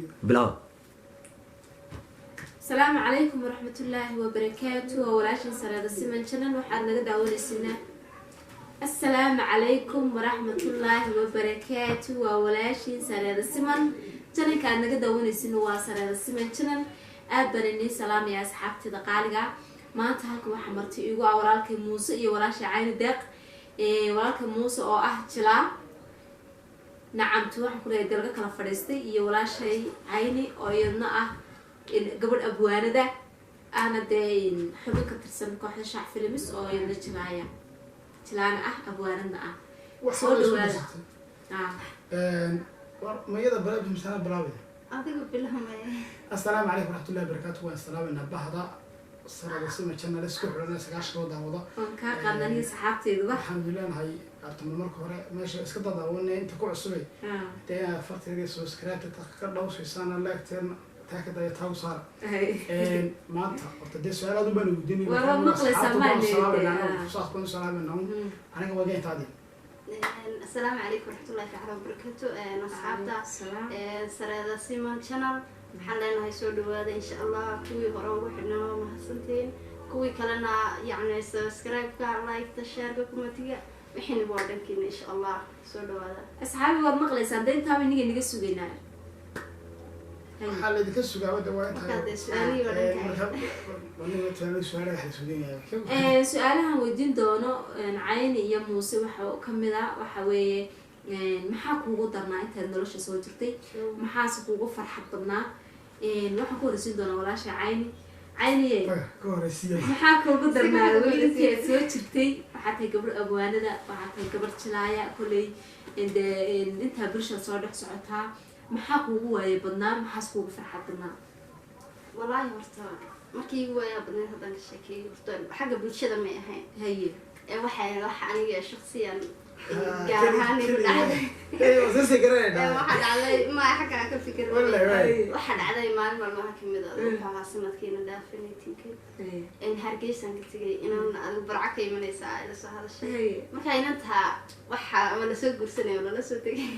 Bilaaba. Asalaamu calaykum waraxmatullaahi wabarakaatu. Waa walaashin Sareeda Siman Channel waxaad naga daawanaysinaa. Assalaamu calaykum waraxmatullaahi wabarakaatu. Waa walaashin Sareeda Siman Channelka aad naga daawanaysin waa Sareeda Siman Channel. Aad baan iniin salaamaya, asxaabteeda qaaliga. Maanta halkan waxaa marti igu ah walaalkay Muuse iyo walaasha Cayni Deeq. Walaalka Muuse oo ah jilaa, nacamtu waxaan kuleeyahay dalga kala fadhiistay, iyo walaashay Cayni oo iyadna ah gabadh abwaanada ahna, dee xubin ka tirsan kooxda Shaac Films, oo iyadna jilaaya, jilaana ah, abwaanadna ah. Soo dhawaada. Mayada barnaamij misana bilaabaya? Adiga bilahmaya. Assalaamu calaykum waraxmatullahi wabarakaatu. Waan salaamayna bahda Sarada Sima Channel, isku xidhan 90 daawada. Waan kaa qaadna aniga saxaabteyduba. Waxaan leenahay artama marka hore meesha iska dadaawanay inta ku cusubay, dee inaad farteeda subscribe ta ka dhawsaysaana, leegteen taa ka daya, taagu saara. Maanta horta dee su-aal aad u baan weydiinay. Waa maqlaysaa, maa. Saas baan u salaamayna. Aniga waga intaadii. Asalaamu calaykum waraxmatullahi tacaala wabarakaatu, asxaabta Sareeda Siman Channel. Waxaan leenahay soo dhawaada, insha Allah. Kuwii hore ugu xidhnaa waa mahadsantiin, kuwii kalena yacni subscribe-ka, like-ta, share-ka, comment-iga, wixiina waa dhankiina, insha Allah. Soo dhawaada. Asxaabi, waad maqlaysaan dee, intaaba iniga naga sugaynaa. Waxaa laydinka sugaa wada waa markaa intaa. Dee su-aalihii waa dhankahay. Su-aalaha waxa la suganyahay. Su-aalahan weydiin doono Cayni iyo Muuse waxa kamid a waxa weeye: maxaa kuugu darnaa intaad nolosha soo jirtay, maxaase kuugu farxad badnaa? Waxaan ku horeysiin doonaa walaasha Cayni. Cayniye, ka horeysiiya. maxaa kuugu darnaa weli intii aad soo jirtay? Waxaa tahay gabadh abwaanada, waxaa tahay gabadh jilaaya, kolley dee intaa bulshada soo dhex socotaa. Maxaa kuugu waaya badnaa, maxaas kuugu farxad badnaa? Walaahi horta markii igu waayaa badneed haddaan ka sheekeeyo, horta xagga bulshada may ahayn. Ee waxay wax aniga shaksiyan gaar ahaan igu dhacday. Sasi Ee garanayna. Waxaa dhacday ma xagga aan ka fikir. Wallahi, waay. Waxaa dhacday maalin maalmaha kamid ah, wuxuu ahaa sanadkiina dhaafay 19-kii, in Hargeysaan ka tegay, inaan adigu Barca ka imanaysaa ila soo hadashay. Marka inantaa waxa waa lasoo guursanaya, waa lala soo tegay.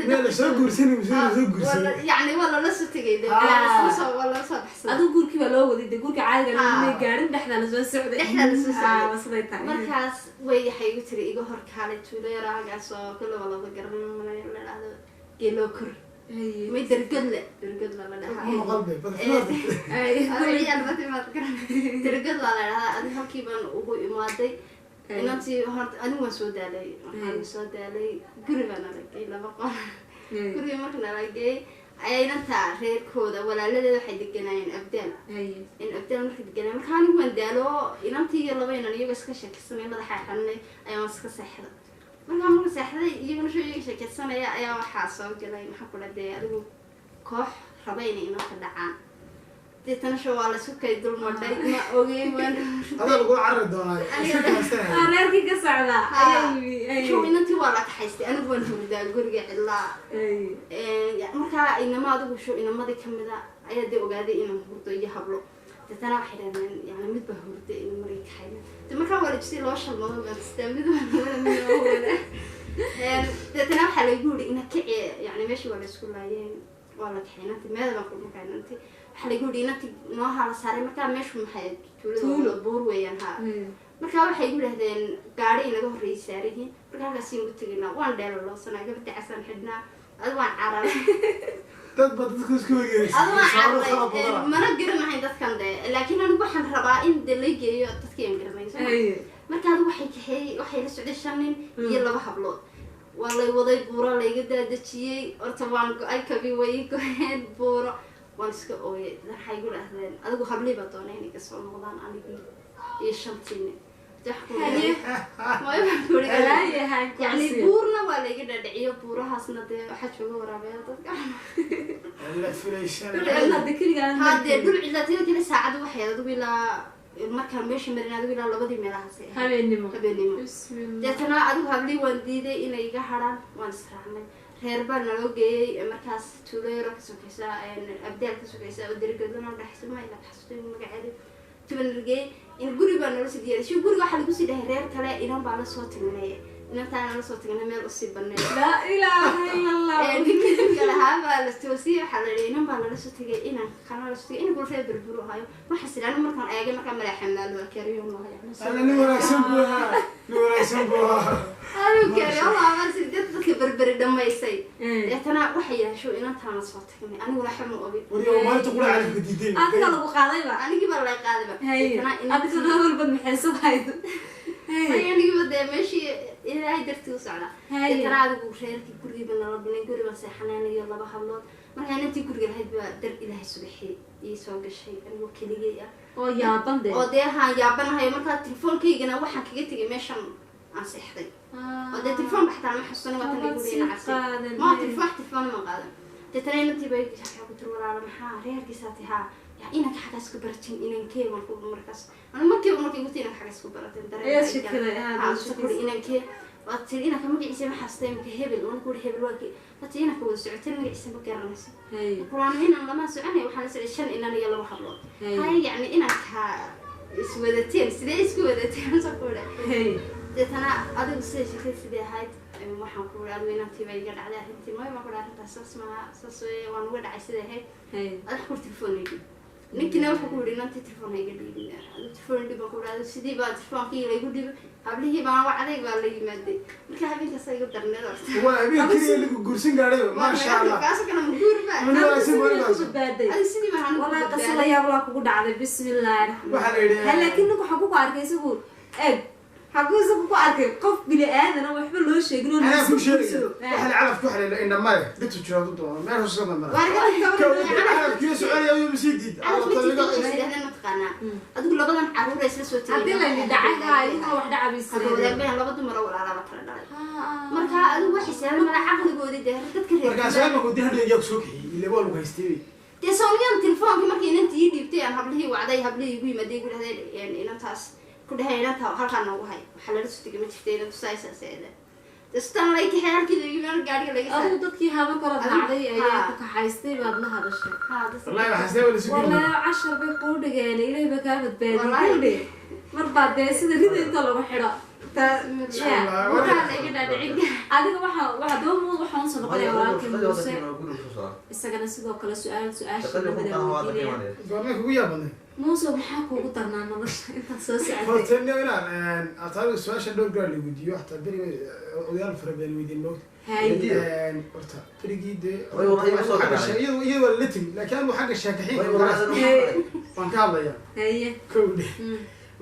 Miyaa lasoo guursanay mise lasoo guursanay? Yacni waa lala soo tegay de, waa lasla soo, waa lala soo baxsaday. Adigu guurkii baa loo waday dee, guurka caadiga lamay gaarin, dhexdaa lasoo socday. Dhexdaa lasoo socday. Ah, siday tahay. Markaas way waxay igu tiri iga hor kaalay tuulo yar halkaas oo kale waa laba garanay la dhahdo Geeloo Kor. May Dargadle, Dargadle la dhahaa. Ma qalbe. Ciyaal batimaad garan, Dargadla la dhahdaa. Adi halkii baan ugu imaaday inantii. Horta anigu waan soo daalay, waxaan soo daalay guri baa nala geeyey, laba qol. Guriga marka nala geeyey ayaa inanta reerkooda walaaladeeda waxay deganaayeen Abdaal. In Abdaal marka deganaayen, marka anigu waan daalo, inantii iyo laba inan iyagoo iska sheekaysanay, madaxa xanuunay, ayaa waan iska seexday. Markaa marka seexday, iyaguna soo iyaga sheekaysanaya ayaa waxaa soo galay, maxaa kula dee, adigu koox raba inay inanta dhacaan. Deetana sho waa laisku kay dulmadhay, ma ogey, waan Adaa lagula carari doonaa iska kahastanaya. Ah, reerkii ka socda ayaa yimi. Show inantii waa la kaxaystay, anigu waan hurdaa guriga cidlaa. Markaa inama adigu sho inamadii kamida ayaa dee ogaaday inaan hurdo iyo hablo. Deetana waxay dhahdeen yani mid baa hurda ina maray kaxayna. De markaa waa la jisay, loo shalmado baan sistaa, mid waa wada, mid waa wada. Deetana waxaa laygu yidhi ina kici, yani meeshii waa la isku laayeen, waa la kaxay inanti meeda baan ku. Markaa inanti waxaa laygu yidhi inanti nooha la saaray. Markaa meeshu maxay tuulada Tuulo. Buur weeyaan ha. Markaa waxay igu dhahdeen gaari inaga horreeyay saarihiin, marka halkaas igu tegaynaa. Waan dheelaloosanaa, gabadha casaan xidhnaa, adi waan cararay. Dad ba dadku isku wegeeraysa. Adi waan cararay, mana garanahayn dadkan de, laakiin anigu waxaan rabaa in de la geeyo dadkii aan garanayn soo ma. Marka adigu waxay kaxeeyey, waxay la socday shan nin iyo laba hablood. Waa lay waday, buuro layga daadejiyey. Horta waan go-ay, kabi way ii go-een, buuro waan iska ooyay. Waxay igu dhahdeen adigu hablii baa doonay inay kasoo noqdaan anigii iyo shantii nin. Yani buurna waa layga dhaadhiciyo, buurahaasna dee waxaa jooga waraabeya dadka. La filaysan. Hadee dhul cidlaatiyada kale saacadu waxay adigu ilaa markaan meesha marin, adigu ilaa labadii meelahaas ay ahayd. Habeenimo. Habeenimo. Bismillah. Deetana adigu hablii waan diiday inay iga haraan, waan israacnay, reer baa naloo geeyey. Markaas tuulo yaro ka sokaysa Abdaal ka sokaysa oo Derigadana udhexaysa, ma ilaa xasuusta magaceeda, tuban la geeyey. In guri baa nala sii diyaariy. Si guriga waxaa lagu sii dhahay reer kale inan baa lasoo talinaya. Inantaana la soo tagnay meel usii baneed. Laa ilaaha ila Allah. Ninkii guriga lahaa baa la toosiyey. Waxaa la yidhi inan baa lala soo tegay, inan kana la soo tegay, inanku reer Berburu hayo. Waxaas idhi anigu markaan eegay markaa madaxa maal waa kariyo. Alla, nin wanaagsan buu ahaa, nin wanaagsan buu ahaa. Anigu kariyo waa si dad dadka Berberi dhamaysay. Deetana waxay yeesho inantaana soo tagnay, aniguna waxba ma ogin. Wariyo maalinta qura califka diiday. Adiga lagu qaadayba. Anigii baa lay qaadayba. Deetana adiguna hadalbad maxaysanhayd. Anigiiba dee meeshii Ilaahay dartii u socdaa. Deetana adigu reerkii gurigiiba nala binay, guri baan seexanay anigiyo laba hablood. Markaa inantii guriga lahayd baa dar Ilaahay subaxii ii soo gashay anigoo keligay ah. Oo yaaban dee. Oo dee haan yaabanahayo. Markaa telefoonkaygana waxaan kaga tegay meeshan aan seexday, oo dee telefoon baxtaan ma xasuusana, waa tan igu sii nacasay. Qaadan. Ma telefoon, telefoon ma qaadan. Deetana inantii bay waxaa ku tiri: "Walaala, maxaa reerkiisaa tihaa yaa inanka xaggaas ku baratin inankee?" Baan ku markaas anu markiiba markay igu tii inanka xaggaas ku baratin. Ayaa shakiday, Haa, kuri inankee? Waa tiri inanka magaciisa ma xasuustay imika hebel. Wana kuri hebel waa kii. Waa tiri inanka wada socoteen magaciisa ma garanayso. Kulaan inan lama soconay, waxaan la socday shan inan iyo laba hablood. Haya, yacni inanka iswadateen sidee isku wadateen soo kuri. Deetana adigu sida shakada sidee ahayd, waxaan ku uri adigu inantii baa iga dhacday arrintii. Maya, baan ku uri, arrintaas saas maaha, saas weeye, waan uga dhacay sidee ahayd. Adax kur telefoon iga ninkiina wuxuu ku yidhi inantii telefoon ha iga dhiibin, adigu telefoon dhib. Baan ku uri adigu sidii baa telefoonkii laygu dhibay, hablihii baan wacday, baa la yimaaday. Marka habeenkaas iga darneed horta. Waa habeen keliya lagu guursan gaadhay, maasha Allah. Kaas kale ma guur ba. Nin wanaagsan buu ahaa. Badbaaday. Adigu sidii baan anigu Walaa qasa la badbaaday. yaab laa kugu dhacday. Bismillaahi raxmaan. Waxaa la yidhi Ha, laakiin ninku xaguu ku arkay isagu? Eeg, xaguu isagu ku arkay qof bini aadana waxba loo sheegin oo anaa laisku ku sheegaya. guursado? Waxa la calafku waxa la indha male dhigtu jiro du doono meel hoos ka marmara. Waar Calafkiyo soconaya ayuu masii diid. Calaf ma jirto, waxay yidhahdeen mataqaanaa adigu labadan caruur ay isla soo tegeen. Haddii layni dhacay haa, idinkuna wax dhacabaysa. Haba wadaagbahan laba dumar oo walaalaba kala dhalay. Marka adigu waxay saalan mala caqligoodii dee dadka reer Markaas waa markuu dee hadhow yaa kusoo kixiyey ile waa lagu haystay. Dee sooniyan telefoonkii markii inantii ii dhiibtay aan hablihii wacday, hablihii igu yimaadey ku dhahdeen inantaas ku dhahay inanta halkaa noogu hay, waxaa lala soo tegay ma jirta inantu saasaas. Dee sitaan lay kaxay halkii lagu yimaado gaadhiga laga saaray. Adigu dadkii haba kala raacday ayaa Haa. ku kaxaystay baad la hadashay. Haa, dadka- Wallahi waxaa sidee wala sugi. Wallaahi cashar bay kuu dhigeen, Ilaahay baa kaa badbaadiyey. Wallaahi. Kuu dhig mar baa dee sida rida inta lagu xidho. Bismillah. Waxaa la iga dhaadhicin. Adiga waxa daba muud waxaan usoo noqonaya walaalkii Muuse, isagana sidoo kale su-aal su-aasha lamida weydiinaya. Goormay kugu yaabadnay? Muuse, maxaa kuugu darnaa nolosha intaad soo socotay? Horta inaan ataariga su-aasha dhowr gaar la weydiiyo, xataa beri odayaal fara badan weydiin moogta. Horta berigii dee iyadu iyadu waa la timi, laakiin anigu xagga sheekaxiinka waan ka hadlayaa. Kowdhe,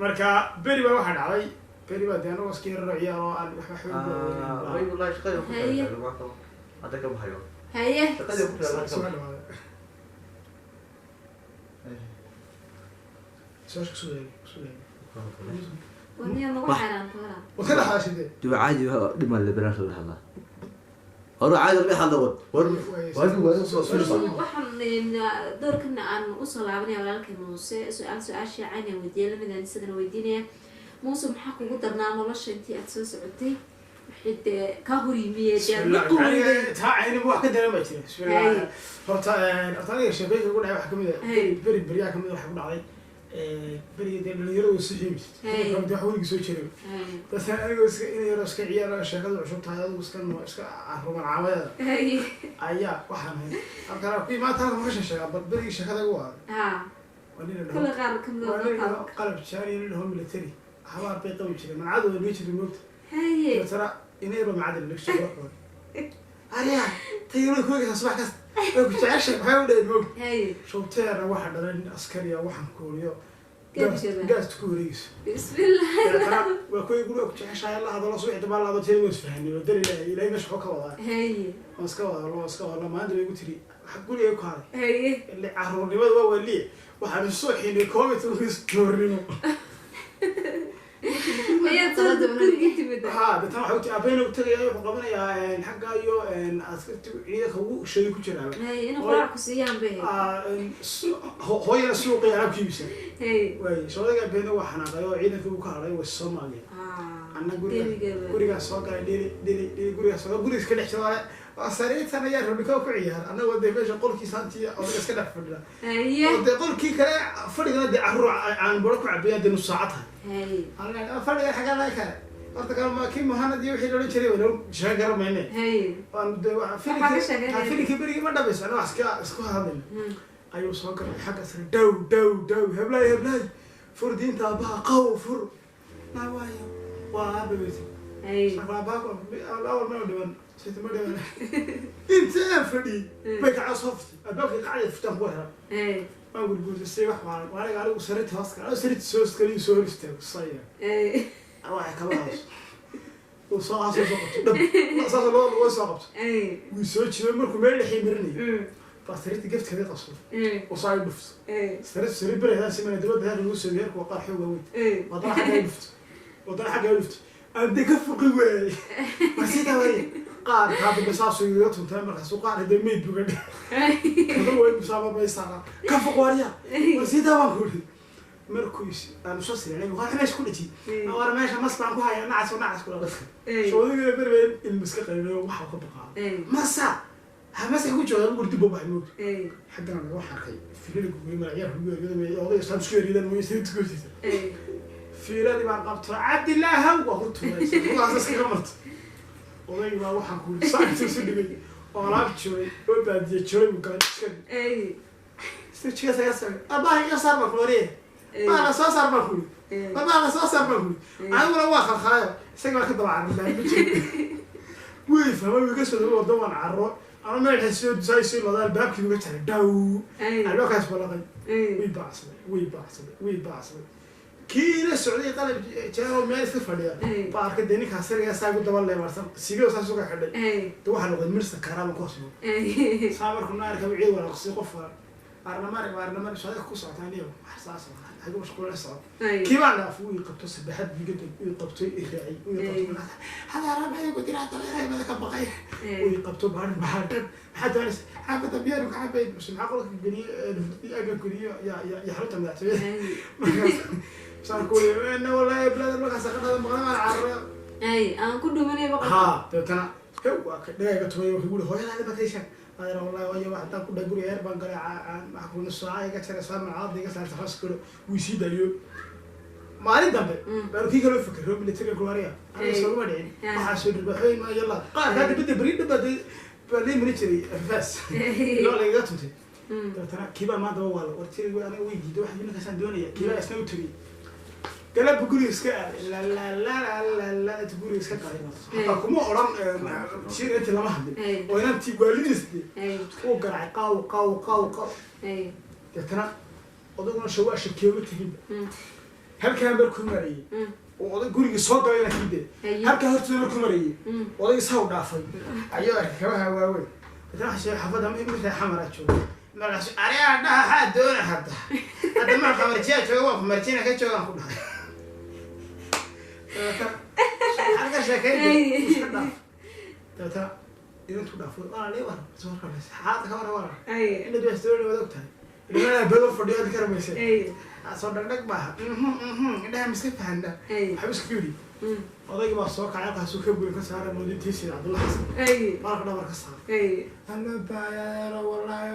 marka beri baa waxaa dhacday, beri baa dee anagoo iska yararo ciyaar oo aan waxba xoog. Haye. Soo dhawaada su-aasha kusoo daayay, kusoo daayay. Waa miyaad nagu xayraan walaa? Waad ka dhaxaashidee. Caadi dhima lebelaan la hadlaa hore, caadi lama hadla war war war. Waxaan doorkana aan usoo laabanaya walaalkay Muuse, su-aal su-aashii caynaan weydiiyay lamidaan isagana weydiinaya. Muuse, maxaa kugu darnaa nolosha intii aad soo socotay? Wixii dee kaa hor yimiyee dee aad la quweyday? Taa cayni wax ka daran baa jira. Bismillah, horta aniga sheekooyinka ugu dhacay waxaa kamid ah beri beryaha kamid ah waxaa ku dhacday berigii dee dhalinyaradu si xiimi jirtay, wax weligii soo jiray. Dadka anigoo iska in yaroo iska ciyaara, sheekadu cusub tahay, adigu iska iska ruman caawadeeda ayaa waxaan ahay halkan ku maanta halkan ma ka sheegaa, bal berigii sheekada igu waaday waa nin la dhaho kule qaar kamid waa nin la ah dhaho qalab jaani, nin la dhaho military habaar bay qabi jireen malcadooda dhihi jiray moogta. Deetana inay yaroo macadin laga soo qoray arya tayaro ku eegaysaa subax kasta way ku jeceshahay, maxay u dhaheen moogta. Showteerna waxaa dhalay nin askari ah, waxaan kuuriyo Gaadhigaba. Gaasta ku wareegayso. Bismillah. Deetana waa kuwii guriga ku jeceshahay la hadalo subaxii dambe la hadlo tayada waa isfahanay waa dar Ilaahay, Ilaahay meesha wuxuu ka wadaa. Waan iska wada waan iska wada maalinta bay igu tiri waxa guriga ku haday. Ile caruurnimada waa waliye, waxaan soo xinay 11 duurnimo. Ayaad soo guriga timid? Haa, deetana waxay u tiri aabahayna u tagayaa, wuxuu qabanayaa xagga iyo askarti ciidanka ugu sheegay ku jiraaba. Haye, inay quraac ku siiyaan bay. Hooyana suuqii alaab ka iibisa. Waay soodaga aabahayna waa xanaaqay oo ciidankii uu ka hadhay way soo maageen. Anna guriga Gebigaba. Gurigaa soo galay dhili dhili dhili, gurigaa soo guriga iska dhex jiro waa sariirtan ayaa rubiko ku ciyaar, annagoo dee meesha qolkii saantii odaga iska dhex fadhida oo dee qolkii kale fadhigana dee carruur aan baro ku cabiyaa dee nus saaca tahay. Fadhiga xaggaa laga kale Horta kale ma kii Muhanad iyo wixii la odhan jiray walow sheeg garamayne. Waan de Waxaa ka sheeganaya. Filimkii berigii ma dhamayso, anaa wax iska isku hadlayna ayuu soo galay xagga sare, dhow dhow dhow, heblaay heblaay, fur diinta aabbaha qaw fur naa, waayo waa aaba weyte. Aabbaha awal ma dhiban sita ma dhiban, inta aan fadhiyey bay kacaa soo furtay albaabkii, qacda furtaan kuwa hela. Waan gurguurtay si wax waalan aniga anigu sariirta hoos anigu sariirta soo iskaliyo soo hor istaago saya waxa kaba hoos uu soo soo soo qabto dhab saas loo loo soo qabto, wuu soo jiray markuu meel dhexii marinayay baa sariirta gefta kaga qabsado oo saa ay dhufto sariir sariir bere simana dibadda heer lagu soo heerku waa qaar xoog waaweyn, wadana xagga ay dhufto, wadana xagga ay dhufto, aan dee ka foqi waayey war sidaa waye qaar kaa dambe saasuu igaga tuntaa, markaasuu qaar hadee meyd buga dhe kada way musaaba bay saaraa ka foq waarya war sidaa baan ku iri markuu aan soo sirinay waa meesha ku dhajiyay war meesha mas baan ku hayaa, nacas oo nacas kula dadka shoodiga berbe ilmu iska qaybiyo waxa ka baqaa masa ha masa ku jooga gurdi buu baxay moog xaggana laga waxaan arkay fiilada gugay magacyar ugu eriyada odayga saan isku eriyadan mooye sida tukoosiisa fiiladii baan qabto Cabdilaahaw waa ku tuuray lugahaas iskaga marto odaygii baa waxaan ku yidhi saa intuu isu dhigay oo alaab jiray oo baadiye jiray buu galay jikadii sida jikada iga saar abaha iga saar baan ku wariye baala soo saar baan ku yidhi baala soo saar baan ku yidhi aniguna waa khalkhalaayo isaga baa ka daba carray ma jiro way fahmay wuu iga soo daba wado waan carro ama meel soo saa soo lada albaabkii uga jaray dhaw albaabkaas balaqay, way baacsaday, way baacsaday, way baacsaday. Kii la socday qalab jeero meel iska fadhiya baa arkay dee ninkaas sarigaa saa ugu daba leemarsan sigoo saas uga xidhay de waxaa noqday mirsa karaaba ku hoos noqday saa markuu na arkay ciid walaaqsay qof baarlamaani baarlamaani socda ku socotaan iyo wax saas hagu mashquul la socdo kii baan dhaaf uu qabto saddexaad bigad uu qabto i raacay uu qabto hada rabay ku diraa tareeray bada ka baqay uu qabto baan baadhan maxaa doonaysa xaafadda biyaanu ka cabay bas maxaa qolka geliye aga geliyo ya ya ya xarunta madaxtooyada markaas saan ku yiri wallahi blada markaas qadada maqla waan carro aan ku dhuminay boqol ha dabeetana hew waa ka dhagayga tumay wuxuu guri hooyadaada ba kaysha adeer wallahi waayo wax haddaan ku dhahay guriga heer baan galay aan waxa ku nus saaca iga jaray saa macaad iga saarta hoos karo wuu sii daayo maalin dambe baanu kii kaloo fikiro military kuwariya aniga soogama dhicin waxaa soo dhirbaxooyin ma yalla qaar kaa dibadda beri dhaba baa lii marin jiray afaas loo lagaga tuntay dabeetana kii baa maanta waa war tiri aniga way diiday waxa ninkaasaan doonaya kii baa isna u tegey galabba guriga iska aaday la la la la la inta guriga iska galay hataa kuma odhan shir inti lama hadlin oo inantii waalidiis de uu garaacay qaw qaw qaw qaw deetana odaguna shawaa shakeema teginba halkaan markuu marayay oo oday gurigii soo galay inankii de halkaa hortooda markuu marayay odaygi saw dhaafay ayuu arkay kabaha waaweyn deetana waxa sheegay xaafadda mid xamaraa jooga markaas ariyaa dhaha xaa doona hadda hadda maa qamarjiyaa jooga waa kumarjina ka joogaan ku dhahay dabeetana halka sheekayn iska dhaaf dabeetana inantu dhaafo waa lee war soo rabaysa xaalada ka war war inaad wax soo wada og tahay ilmaha bado fadhiyo aad ka rabaysa soo dhagdhag maaha indhaha miska fahanda waxba isku yidhi odaygii baa soo kacay halkaasuu ka goyn ka saaray moodintiisii Cabdulla Xasan maalka dhabar ka saaray alla baayaero wallaahi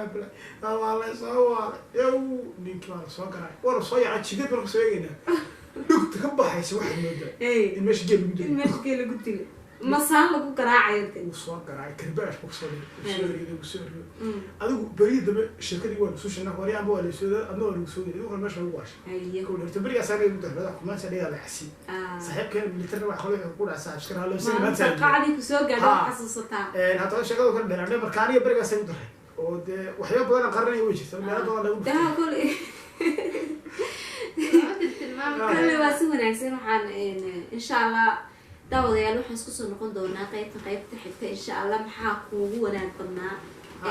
waa la soo waalay yow ninkii baa soo garay waana soo yaacay jigad marka soo eegaynaa dhugta ka baxaysa waxaad moodaa in meesha geel lagu in dilay meesha geel lagu dilay masaan lagu garaacayo de wuu soo garaacay karbaash buu kusoo dhigay wuu soo ergaday wuu soo ergaday adigu berigii dambe sheekadii waa lasu sheegnaa waryaanba waa lasoo adna waa lagu soo gelay adigu meesha lagu waashay kow horta berigaas anaga igu darmada kumaanta dhigaa la xasi saaxiibkeen military wax kale wuxuu ku dhacay saaxiib iskara loo sii maalinta maanta qacdii kusoo gaadhay waa xasuusataa haddaba sheekadu kala dheeraanay marka aniga berigaas igu daray oo dee waxyaabo badan aan qaranaya way jirta meelo badan lagu daha kole kale waa si wanaagsan waxaan insha Allah daawadayaal waxaan isku soo noqon doonaa qaybta qaybta xigta insha Allah maxaa kuugu wanaag badnaa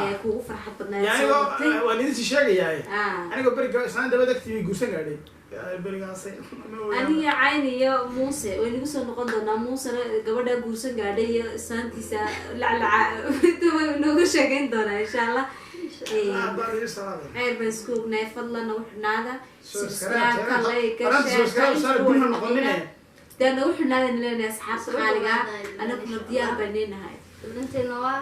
ee kuugu farxad badnaa ee soo martay? Waan idin sii sheegayaa anigoo beriga islaan dabada agtii guursan gaadhay berigaas. Aniga Cayn iyo Muuse way nagu soo noqon doonaa. Muusena gabadha guursan gaadhay iyo islaantiisa laclaca way nooga sheegeyn doonaa insha Allah. Ceer baan isku ognahay. Fadlan nagu xidhnaada subscribe-ka, like-ka, share-ka, dee nagu xidhnaada nileenahay asxaabta qaaliga ah, anaguna diyaar baan leenahay. Intiina waa